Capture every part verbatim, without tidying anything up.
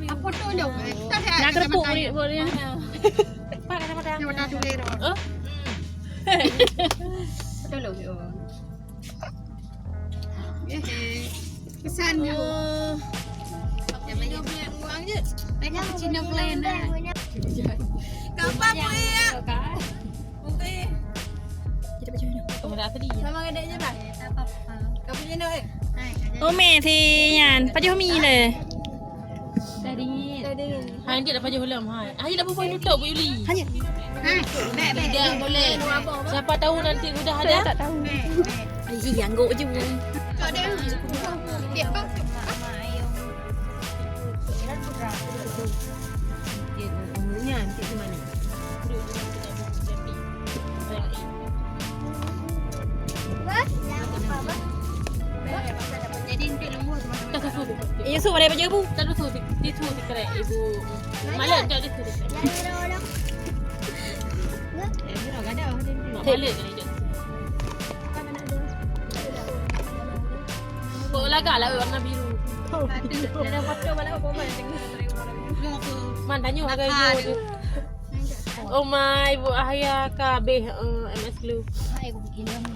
Apa tu lu? Nak kerepuk boleh, boleh. Nak mata tulis tu. Oh. Betul lu. Eh, eh. Kesan tu. Oh. Jangan buang je. Pegang Cina plan dah. Kapan boleh ya? Okey. Kita baca dulu. Sama ada je lah. Kau punya nak, eh? Umi si Yan, pajoh mi le. Tadi. Hai, nanti dah pajoh lom, hai. Hai, dah bubuih tutup, Bu Yuli. Hanya. Ha, baik, baik. Tidak boleh. Siapa tahu nanti udah ada. Saya tak tahu. Baik, baik. Ih, angguk je, Bu. Tak ada. Dia apa? Eh, Yusuf, ada baju abu. Tak ada tu, di tu dikerek ibu. Malam tak ada tu. Cek. Kok lagak lah warna biru. Ada foto malam apa yang tengah. Man, tanya harga dia. Oh my, Bu Ahya ka habéh, eh, M S Glue. Hai, aku bikin lama.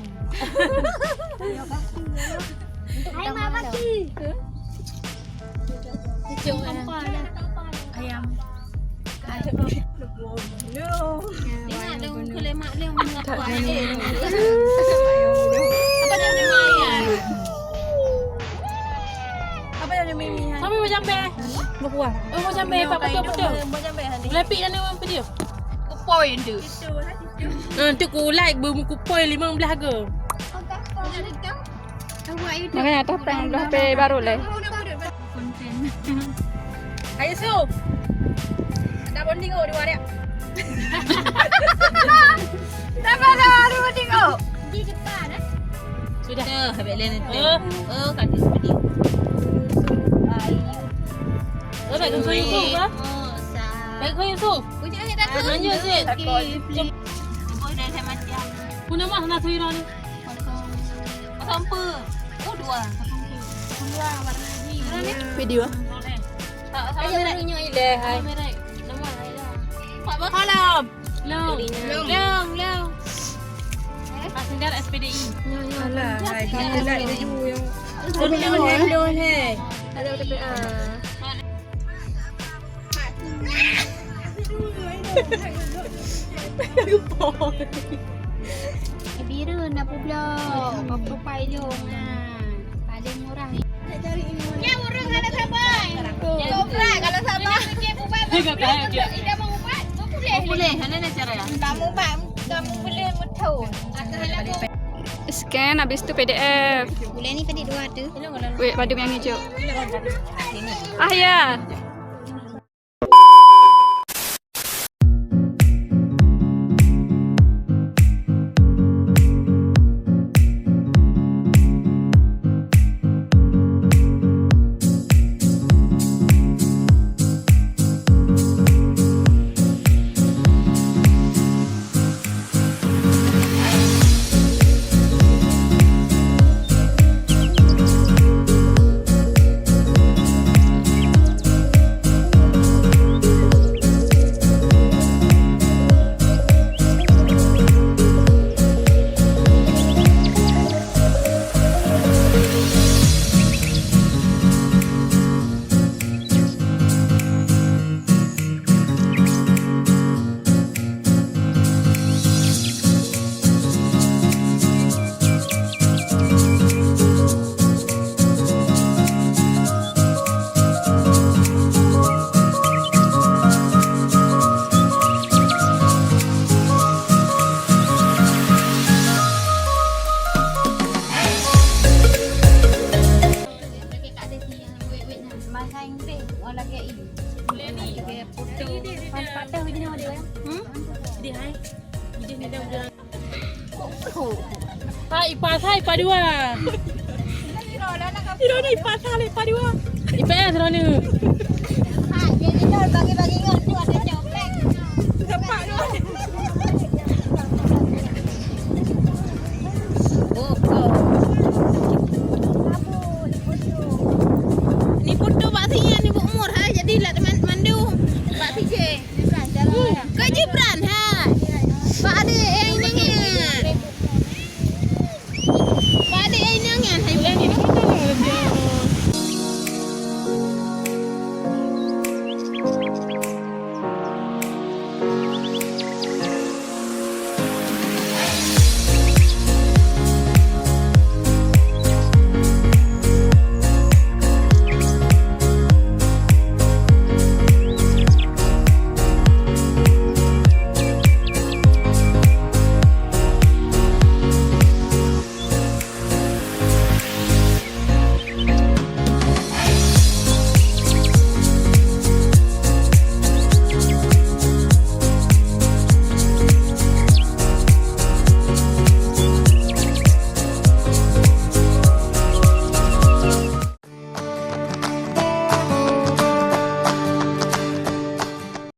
Hai, Mak Baki. Kicau, eh. Ayam. Tengok dong, kulit mak dia. Apa dia nama ayam? Apa dia nama Mimi, hai? Kami macam beh. Berkuah. Oh, macam beh, Pak, betul, betul. Boleh pi dan nama video. Kupon tu. Ah, tu ku like bermuka poi lima belas harga. Makanya atas tang belah pe baru leh. Ayo, Su. Ada bonding oh dua dia. Siapa dah baru bonding oh? Sudah. Eh, habis lain nanti. Eh. Oh, kata bonding. Ayo. Oh, baik kau Yusuf, ah? Oh, sa- Baik kau Yusuf. Lanjut, Sid. Takut. Ibu dah saya mati. Pun nama nak tu Iran ni? Kosong empat. Oh, dua. Dua warna ni. Warna ni? Video. Boleh. Tak, sama merek. Barunya ileh, hai. Sama merek. Nama, hai lah. Pak Bang. Salam. Long. Long, long. Ah, sendal S P D I. Alah, hai, kita lah baju yang. Long, long, long, hai. Ada T P A. Biru na publoe, pop-pop ilong na. Paling murah. Nyan ureueng hana sabar. Cobra kalau sabar. Dia mau ubat, mau boleh. Boleh, hana na cara. Kamu ubat, kamu boleh meuthon. Scan, habis tu P D F. Boleh ni P D F dua tu. Weh, badu yang hijau. Ah, ya. Bahasa Inggris, orang lagi ini. Lagi dia foto. Patah je nama dia, ya? Hmm? Dia, hai. Dia ni dah udah. Hai, ipas, hai, ipas dua. Iro ni ipas, hai, ipas dua. Ipas ya, Iro ni. Ha, jadi dah bagi-bagi ngon tu ada coklat. Nampak tu.